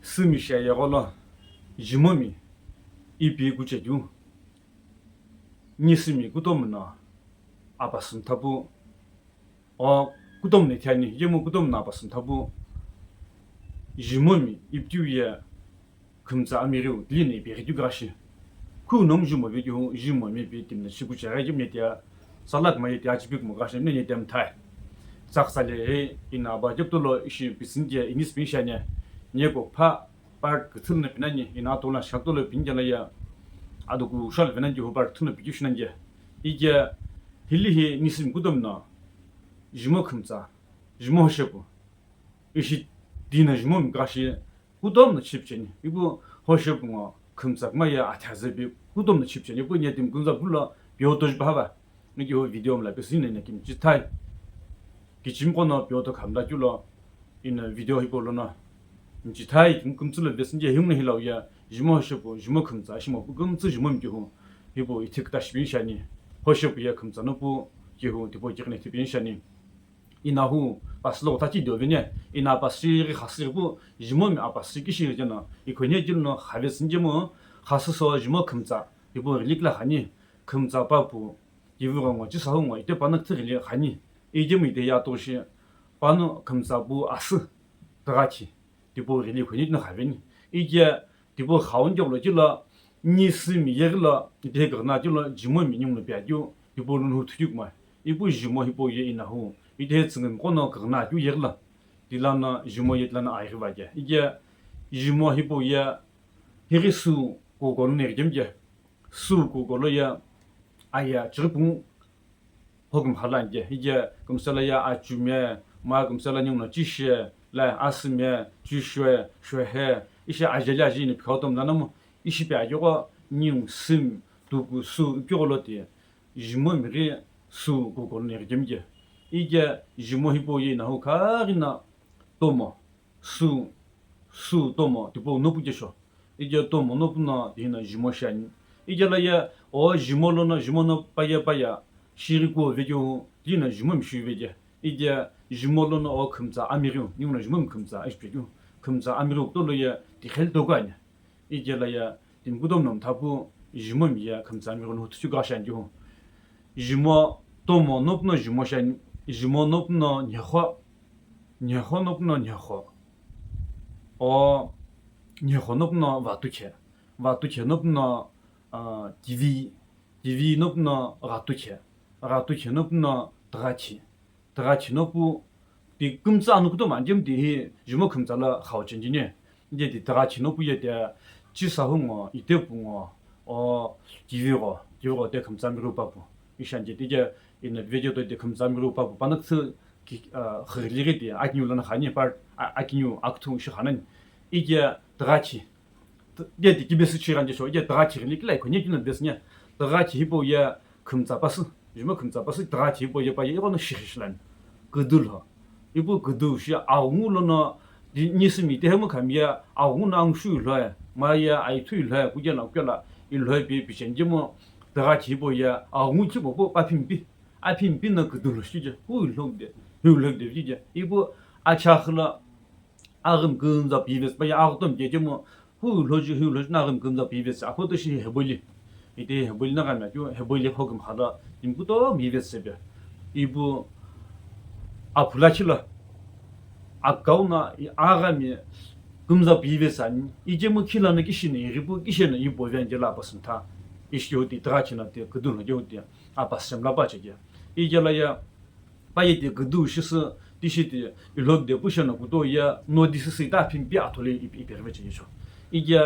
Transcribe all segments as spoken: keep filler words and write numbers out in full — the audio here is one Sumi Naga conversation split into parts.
Sümi shi aye gholo, jimomi ipi kuchekeu, nisümi kutomo no apasü mthapu, o kutomo no ithulu ani, yemu kutomo no apasü mthapu, jimomi ipi keu ye khümtsa amighiu tili no ipi ghi keu kashi. Khunomu jumo vekeu, jumomi ipi timi no shi kucheghi keu mne tia, salak ma ye tia chipi kumo kashi mne tia mthai. Tsaksa le he ina ba jeptolo ishi pisini je inisü pin shi ani, nieko pha part küthü no pin ani, ina tola shakto lo pin je la ya, aduku shal vena je hu part two no pikeu shi nani je. Ije hili hi nisümi kutomo no jimo khümtsa, jimo hoshepu, ishi tino jimomi kashi kutomo no chipicheni. Ipu hoshepu ngo khümtsa kuma ye athazepi kutomo no chipicheni. Ipu nye timi kümtsa pulo pyoto jipa hava. Niki ho video mla pesü ina ina kimchi thai. Kichimi kono pyoto khamla chulo ina video hipau lono. Kimchi thai, kim-, kümtsü lo vesü je himno hilau ya, jimo hoshepu, jimo khümtsa, shimo pu kümtsü jimomi keu. Hipau ithi küta shipin shi ani. Hoshepu ye khümtsa nopu keu, tipau kighine thipin shi ani. Ina hu pasü lo thachi do veni, ina pasü ghi khasü pu, jimomi apasü kishi jeno, ikhonye jino khavesü jemu, khasü so jimo khümtsa, ipu ghili kla khani, khümtsa papu, kivi gho ngo, chisa hu ngo, ite pano küthü ghili khani, ijemu ite ya toshi, pano khümtsa pu asü, tüghachi, tipau ghili ikhonye jino khaveni. Ije tipau khauni joklo chilo, nisümi yeghi lo, ite ghina chilo, jimomi ningu lo pi akeu, tipau lunu hu thukeu kuma. Ipu jimo hipau ye ina hu, ite tsüngü kono ghina akeu yeghi lo. Tilano jimo ye tilano aighi va je. Ije jimo hipau ye, highi sü kuko lo neghi kemu je. Sü kuko lo ye, aya chighi pungu Hokümkha lo ani je, ije kümsü lo ye achumi, ma kümsü lo ningu no chishe, la asümi, chishe, shehe, ishi ajeli ajeli ni pikha tomo lono mu, ishi pi aje gho ningu süm, tuku sü, ipi gho lo ti, jimomi ghi sü kuko lo neghi kemu je. Ije jimo hipau ye ina hu khaghi no tomo. Sü, sü tomo, tipau nopu je sho. Ije tomo nopu no, tihina jimo shi ani. Ije la ye, o jimo lono, jimo no paye paya, shighi kuo vekeu, tihina jimomi shi ve je. Ije jimo lono o khümtsa amighiu, ningu no jimomi khümtsa, ishi vekeu. Khümtsa amighiu kuto lo ye, tikheli toku ani. Ije la ye, timi kutomo no mthapu, jimomi ye, khümtsa amighiu no hu thuchukeu shi ani hu. Jimo tomo nopu no jimo shi ani, jimo nopu no nyekho, nyekho nopu no nyekho. O nyekho nopu no vatukhe, vatukhe nopu no, ah, kivi, kivi nopu no ghatukhe, ghatukhe nopu no tüghachi, tüghachi nopu ti kümtsü anu kutomo ani jemu ti hi jimo khümtsa lo khau chenjini. Ije ti tüghachi nopu ye ti chisa hu ngo, ite pu ngo, o kivi gho, kivi gho ti khümtsa miru papu. Ishi ani je ti je ina video to ti khümtsa miru papu pano küthü ki, ah, khighi lighi ti akiniu lono khani part, a-, akiniu akuthu shi khanani. Ije tüghachi, T-, ije ti kibesü chighi ani je sho, ije tüghachi ghili kila ikhonye kino besü nye. Tüghachi hipau ye khümtsa pasü, jimo khümtsa pasü, tüghachi hipau ye paye ighono shighi shi lani. Küdulho. Ipu küdu shi aghungu lono, di-, nisümi ite hemu khami ye aghungu no angushu ilhoe, ma ye aithu ilhoe, kujela kujela ilhoe pi, picheni jemu, tüghachi hipau ye aghungu chipo pu paphi mpi. Aphi mpi no küdulho shi je, hu ilhokde, hu ilhokde shi je. Ipu achakhü lo, aghimi kümza pivesi, paye aghutomi kechemu, hu loji, hu loji na aghimi kümza pivesi, akhoto shi heboli. Ite heboli na gami akeu, heboli Hokümkha lo, timi kutomo ivesi sepe. Ipu aphu lakhi lo, akau no, aghami kümza pivesi ani, ichemu khilano kishi no ighipu, kishi no ipu veni je lo apasü mtha. Ishi keu ti tüghachi no ti küdulho keu ti, apasü shemla pa che je. Ije la ye, paye ti küdu shisü, tishi ti ilhokde pu sheno kuto ye, no di shisü ita aphi mpi atho lo ipi, ipi ghive che ye sho. Ije,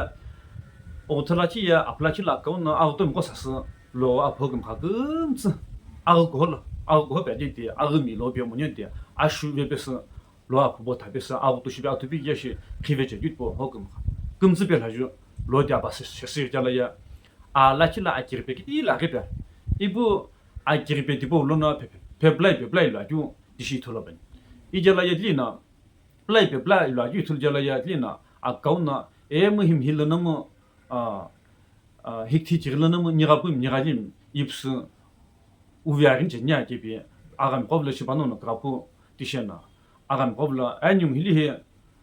otholachi ye, apulachi lo akau no, aghutomi qo sasü, lo aphu Hokümkha kümtsü, aghukuho lo, aghukuho pi adi ti, aghimi lo pi monye ti, ashu ve pesü, lo aphu bo tha pesü, aghutu shi pi athu pi ye shi, khive che keu tipau Hokümkha. Kümtsü pe lhaju, lo ti apasü shesü je la ye, alakhi lo akighipe kiti lo aghipe. Ipu akighipe tipau lono phe, phe, phe pulai, phe pulai lo akeu tishi ithulu peni. Ije la ye tili no, pulai phe pulai lo akeu ithulu je la ye tili no, akau no, e muhim hi lono mu, ah, ah, hikthi chighi lono mu, nigha pu, nigha limi, ipsü, uvi aghi che nya kepi, aghami qo lo shi pano no kughapu, tishi no, aghami qo lo, e ningu hili hi,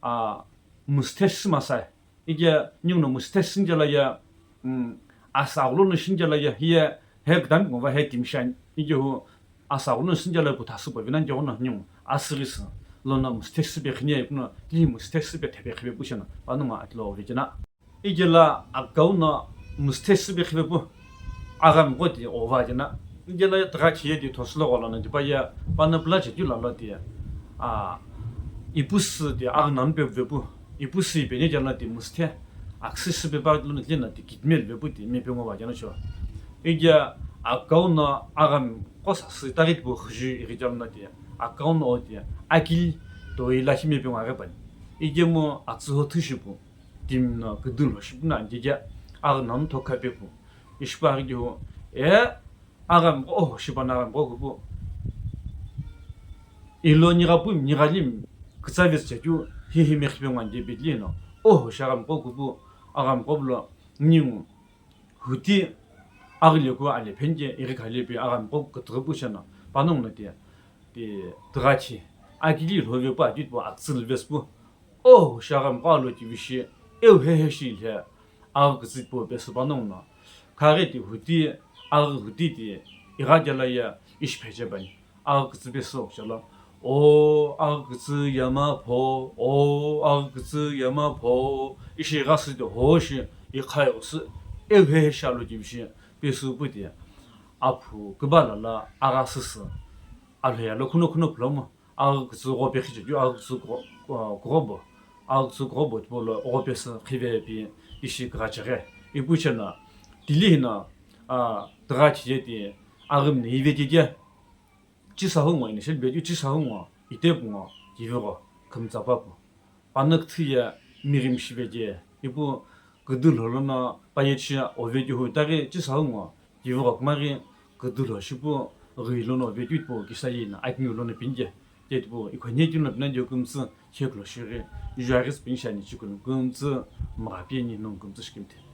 ah, müsüthe shima sai. Ike ninguno müsüthe shinjela ye, um, asa aghulo no shinjela ye, hiye he kdami ngo va he timi shani. Ike hu asa aghulo no shinjela ye kutha süpo vina nje ghono ningu asüghi sü. Lono müsüthe shipe khini ye ipuno, ti müsüthe shipe thepe khipe pu shena. Panongu akilo vechena. Ike la akau no müsüthe shipe khipe pu. Aghami qo ti ova jena. Ike la tugha khiye ti thosulo ghola no tipa ye, pano pula che ju la lo ti. A, ipu sü ti aghi nanu pe vepu. Ipu sü ipe ne jana ti müsüthe. Aksi shipe pa lo no ti na ti kidmel vepu ti me pe ngo va jana cho. Ike akau no aghami qo sa sü taghi pu khuju ighi jana ti. Akau no o ti. Akil toi la shi me pe ngo aghi pani. Ike mo atsü ho thu shipu. Timi no küdülho shipu no anjekea, aghi nanu thokha pepu. Ishi pu aghi kehu, e, aghami qo, oho, shipa no aghami qo kupu. Ilo nigha pu, nigha limi, kütsa vetsü chekeu, hihi mekhipe ngo anje bidli no. Oho, shi aghami qo kupu, aghami qo pulo, ningu, huti, aghi leku ale phenike, ighi khale pe aghami qo kütüghü pu shena, panongu no ti, ti, tugha khi, akili lho vepu, aju pu, atsü lü vesü pu, Oh, shi aghami qo alo tivi shi, eu hehe shi lhe, aghi kütsü tipau pesü panongu no. Khaghi ti huti, aghi huti ti, igha kela ye, ishi pheche bani. Aghi kütsü pesü okchelo. O, aghi kütsü yama pho, o, aghi kütsü yama pho, ishi igha sü ti ho shi, ikha yo sü, eu hehe shi alo tivi shi, pesü pu ti. Aphu kübala la agha süsü, alhü ya lo khuno khuno phulomo. Aghi kütsü ghope khichekeu, aghi kütsü gho-, gho-, ghobo. Aghi kütsü ghobo tipau lo ghope sü khive pi ishi kugha cheghe. Ipu chena, tili hina, a, tugha khiye ti, aghimi ni ive kike. Chisahu ngo initial value, chisahu ngo, itepu ngo, kivi gho, kümtsa papu. Pano küthü ye mighimi shive ke, ipu küdülho lono paye chi ove kehu itaghi chisahu ngo, kivi gho kümaghi küdülho shipu ghi lono ove keu tipau kisa ye na akimiu lono pinike. Ke tipau ikhonye keu no pina je kümtsü kheklo shighi, juaghi sü pin shani chikunu kümtsü mgha piyeni no kümtsü shikimthe.